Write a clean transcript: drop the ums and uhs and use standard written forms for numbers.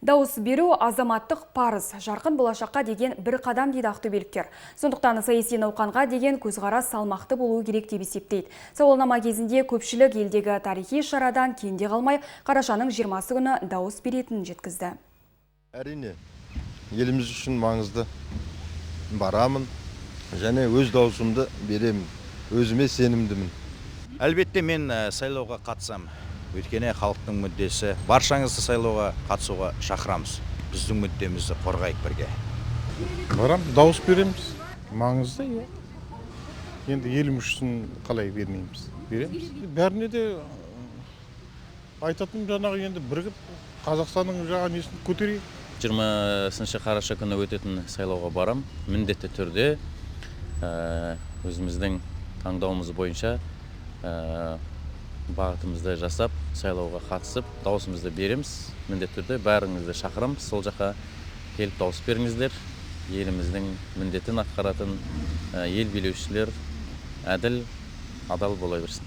Дауыс беру – азаматтық парыз, жарқын болашаққа деген бір қадам, дейді ақтөбеліктер. Сондықтан саяси науқанға деген көзқарас салмақты болуы керек деп есептейді. Сауалнама кезінде көпшілік елдегі тарихи шарадан кенде қалмай, қарашаның 20 күні дауыс беретінін жеткізді. Әрине, еліміз үшін маңызды. Барамын және өз дауысымды беремін. Өзіме сенімдімін. Әлбетте, мен сайлауға қатысам. Өйткені халықтың мүддесі. Баршаңызды сайлауға қатысуға шақырамыз. Біздің мүддемізді қорғайық бірге. Барам, дауыс береміз. Маңызды, иә. Енді еліміз үшін қалай бермейміз? Береміз. Бәріне де айтатыным, жаңағы енді бірігіп, Қазақстанның жаңа несін көтерейік. 20 қараша күні өтетін сайлауға барам міндетті түрде. Өзіміздің таңдауымыз бойынша бағытымызды жасап, сайлауға қатысып, дауысымызды береміз міндетті түрде. Бәріңізді шақырамыз, сол жаққа келіп дауыс беріңіздер. Еліміздің міндетін атқаратын ел билеушілер әділ, адал бола берсін.